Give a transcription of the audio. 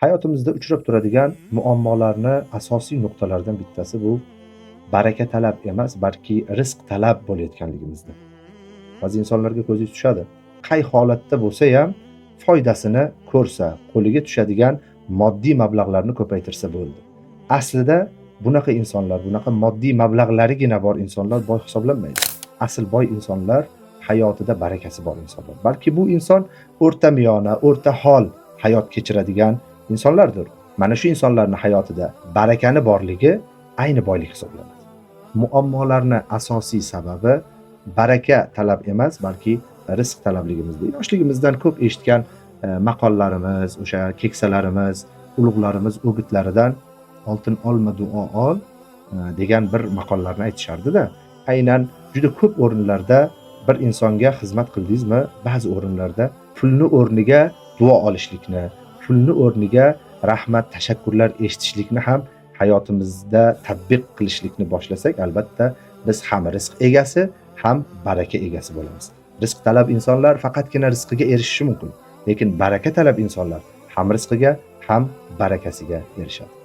Hayotimizda uchrab turadigan muammolarni asosiy nuqtalaridan bittasi bu baraka talab emas, balki rizq talab bo'layotganligimizda. Ba'zi insonlarga ko'zingiz tushadi. Qay holatda bo'lsa ham foydasini ko'rsa, qo'liga tushadigan moddiy mablag'larni ko'paytirsa bo'ldi. Aslida bunaqa insonlar, bunaqa moddiy mablag'larigina bor insonlar boy hisoblanmaydi. Asl boy insonlar hayotida barakasi bor insonlar. Balki bu inson o'rta miyona, o'rta hol hayot kechiradigan insonlardir. Mana shu insonlarning hayotida barakani borligi ayni boylik hisoblanadi. Muammolarni asosiy sababi baraka talab emas, balki rizq talabligimizda. Yoshligimizdan ko'p eshitgan maqollarimiz, o'sha keksalarimiz, ulug'larimiz o'gitlaridan oltin olma, duo ol degan bir maqollarni aytishardi-da. Aynan juda ko'p o'rinlarda bir insonga xizmat qildingizmi, ba'zi o'rinlarda pulni o'rniga duo olishlikni, pulni o'rniga rahmat, tashakkurlar eshitishlikni ham hayotimizda tatbiq qilishlikni boshlasak, albatta biz ham rizq egasi, ham baraka egasi bo'lamiz. Rizq talab insonlar faqatgina rizqiga erishishi mumkin, lekin baraka talab insonlar ham rizqiga, ham barakasiga erishadi.